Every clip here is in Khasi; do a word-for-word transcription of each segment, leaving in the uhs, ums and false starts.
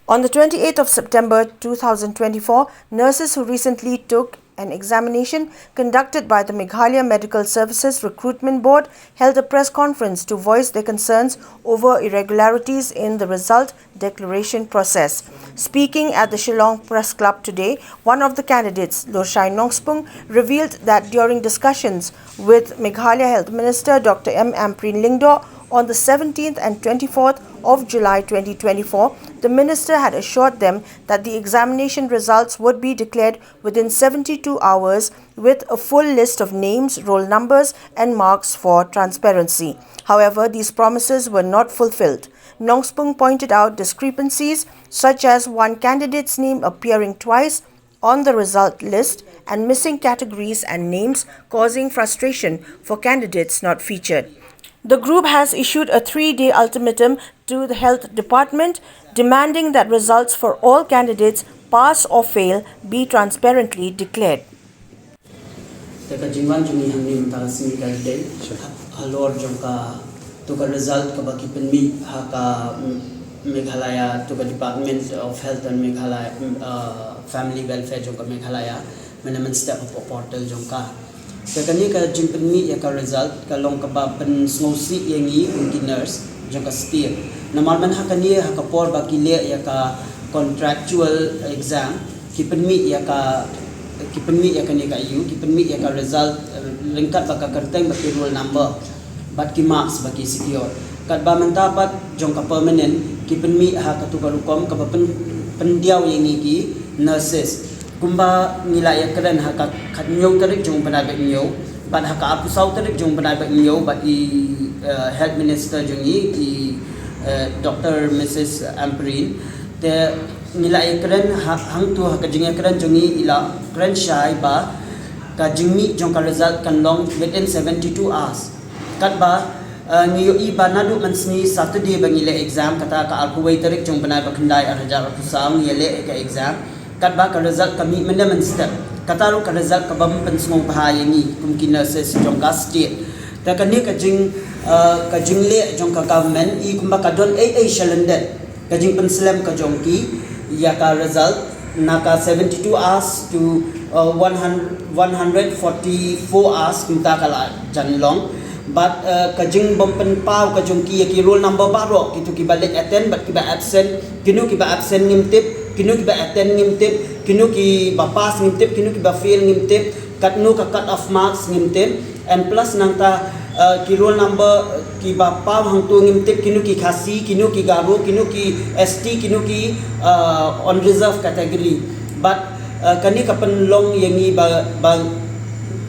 On the twenty-eighth of September two thousand twenty-four, nurses who recently took an examination conducted by the Meghalaya Medical Services Recruitment Board held a press conference to voice their concerns over irregularities in the result declaration process. Speaking at the Shillong Press Club today, one of the candidates, Lorshai Nongspung, revealed that during discussions with Meghalaya Health Minister Doctor M Ampareen Lyngdoh on the seventeenth and twenty-fourth of July twenty twenty-four, the minister had assured them that the examination results would be declared within seventy-two hours with a full list of names, roll numbers, and marks for transparency. However, these promises were not fulfilled. Nongspung pointed out discrepancies such as one candidate's name appearing twice on the result list and missing categories and names, causing frustration for candidates not featured. The group has issued a three-day ultimatum to the health department, demanding that results for all candidates, pass or fail, be transparently declared. Te ka jingwan jong ngi hangne mynta ka sngi ka dei halor jong ka, to ka result kaba ki pynmih ha ka, mm, Meghalaya, to ka Department of Health and Meghalaya, mm, uh, Family Welfare jong ka Meghalaya, mynne mynstep hapoh portal jong ka. Te kane ka jingpynmih ïa ka result ka long kaba pynsngewsih ïa ngi kum ki nurse jong ka state. Namar mynta ha kane, ha ka por ba ki leh ïa ka contractual exam, ki pynmih ïa ka, ki pynmih ïa kane ka ïa u, ki pynmih ïa ka result, eh, ryngkat bad ka kyrteng bad ki roll number bad ki marks ba ki secure. Katba mynta pat jong ka permanent ki pynmih ha katu ka rukom kaba pyn, pyndiaw ïa ngi ki nurses. Kumba ngi la ïakren ha ka khathynñiew tarik jong u bnai ba hynñiew bad ha ka arphew saw tarik jong u bnai ba hynñiew bad i, eh, health minister jong ngi, i, eh, Doctor Mrs Ampareen. Te ngi la ïakren ha, hangtu ha ka jingïakren jong ngi i la kren shai ba ka jingmih jong ka result kan long within seventy-two hours. Katba, eh, ngi ïohi ba naduh mynsngi Saturday ba ngi leh exam, kata ka arphew wei tarik jong u bnai ba khyndai arhajar arphew saw ngi ïaleh ïa ka exam. Katba ka result ka mih mynne mynstep. Kata ruh ka result kabym pynsngewbha ïa ngi kum ki nurses jong ka state. Te kane ka jing, eh, ka jingleh jong ka government i kumba ka don ei ei shalyndet. Ka jingpynslem ka jong ki ïa ka result na ka seventy-two hours to, uh, one hundred, one hundred forty-four hours kumta ka la jan long. Bad, uh, ka jingbym pynpaw ka jong ki ïa ki roll number baroh, kito kiba leit attend bad kiba absent, kino kiba absent ngim tip, kino kiba attend ngim tip, kino kiba pass ngim tip, kino kiba fail ngim tip, katno ka cut off marks ngim tip. And plus nangta, uh, ki roll number, uh, kiba paw hangto ngim tip kino ki Khasi, kino ki Garo, kino ki S T, kino ki, uh, on reserve category. Bad, uh, kane ka pynlong ïa ngi ba, ba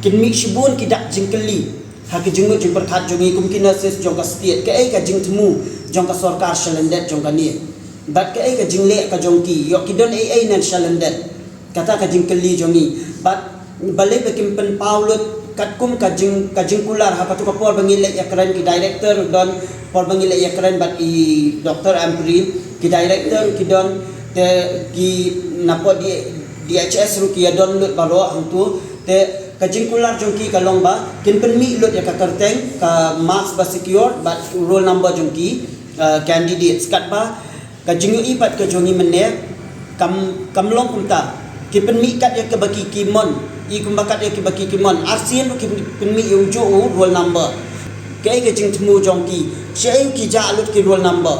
kin mih shibun ki dak jingkylli ha ki jingmut jingpyrkhat jong ngi kum ki nurses jong ka state, kaei ka jingthmu jong ka sorkar shalyndet jong kane. Bad kaei ka jingleh ka jong ki, ïoh ki don ei ei ne shalyndet. Kata ka jingkylli jong ngi. Bad balei ba kim pynpaw lut katkum ka jing, ka jingkular ha katu ka por ba ngi leit ïakren, ki director don, por ba ngi leit ïakren bad i Doctor Ampareen, ki director ki don, te ki napoh D, DHS ruh ki ïa don lut baroh hangtu. Te ka jingkular jong ki ka long ba kin pynmih lut ïa ka kyrteng, ka marks ba secure bad roll number jong ki, uh, candidates. Katba ka jingïohi pat ka jong ngi mynne kam, kam long kumta. Ki pynmih kat ïa kaba ki, ki mon, i kumba kat ïa kaba ki, ki mon. Arsien ruh ki pynmih ïa ujuh u roll number. Kaei ka jingthmu jong ki? Shaei ki jah lut ki roll number?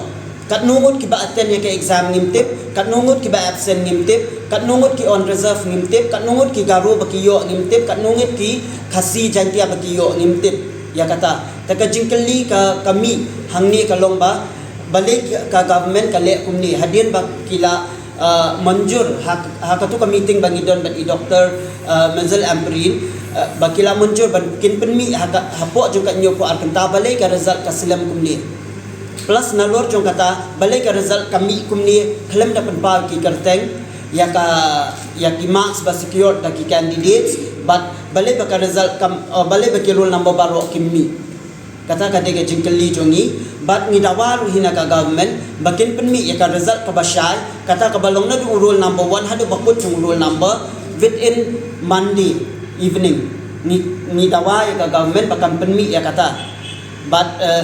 Katno ngut kiba attend ïa ka exam ngim tip, katno ngut kiba absent ngim tip, katno ngut ki on reserve ngim tip, katno ngut ki Garo ba ki ïoh ngim tip, katno ngut ki Khasi Jaiñtia ba ki ïoh ngim tip. Ïa kata. Te ka jingkylli ka, ka mih hangne ka long ba balei ka government ka leh kumne hadien ba ki la, uh, mynjur ha, ha katu ka meeting ba ngi don bad i Doctor, uh, Menzil Ampareen, uh, ba ki la mynjur ban kin pynmih ha ka, hapoh jong ka hynñiewphew ar kynta, balei ka result ka slem kumne. Plus nalor jong kata, balei ka result ka mih kumne khlem da pynpaw ki kyrteng, ïa ka, ïa ki marks ba secure da ki candidates, bad balei ba ka result kam, uh, balei ba ki roll number baroh kim mih. Kata ka dei ka jingkylli jong ngi, bad ngi dawa ruh hi na ka government ba kin pynmih ïa ka result kaba shai, kata kaba long naduh u roll number one haduh ba kut jong u roll number within Monday evening. Ngi, ngi dawa ïa ka government ba kan pynmih ïa kata. Bad, eh,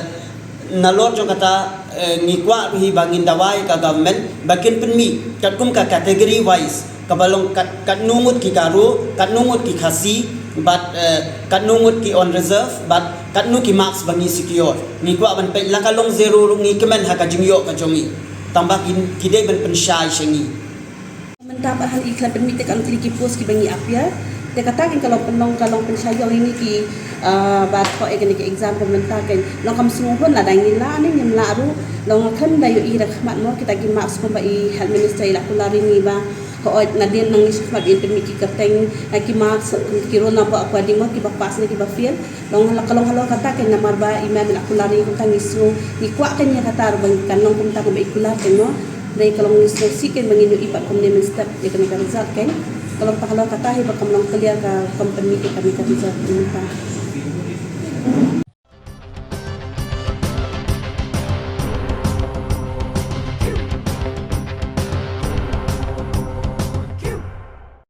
nalor jong kata, Eh, ngi kwah ruh hi ba ngin dawa ïa ka government ba kin pynmih katkum ka category wise, kaba long kat, katno ngut ki Garo, katno ngut ki Khasi, bad, eh, katno ngut ki on reserve, bad katno ki marks ba ngi secure. Ngi kwah ban peit, la ka long zero ruh ngi kmen ha ka jingïoh ka jong ngi. Tang ba ki, ki dei ban pynshai sha ngi. Mynta pat haba i khlem pynmih te kan kli ki post kiba ngi appear. Te kata kan ka long pynlong, ka long pynshai ïa ngi ki, ah, ba thoh ïa kane ka exam ba mynta kan long kam sngewhun, lada ngi lah ne ngim lah ruh. Long khlem da ïohi da khmat mo kita ki marks kumba i health minister i la kular ïa ngi ba hooid nadien nang ngi sngewkhmat ban pynmih ki kyrteng, na ki marks, ki roll number according mo kiba pass ne kiba fail. Long la ka long halor kata kan namar ba i mem i la kular ïa ngi, kumta ngi sngew, ngi kwah kan ïa kata ruh ba kan long kumta kumba i kular kan mo. Dei ka long ngi sngewsih kan ba ngin ïohi pat kumne mynstep ïa kane ka result kan. Ka long pat halor kata hi ba kam long clear ka company ka kane ka result mynta.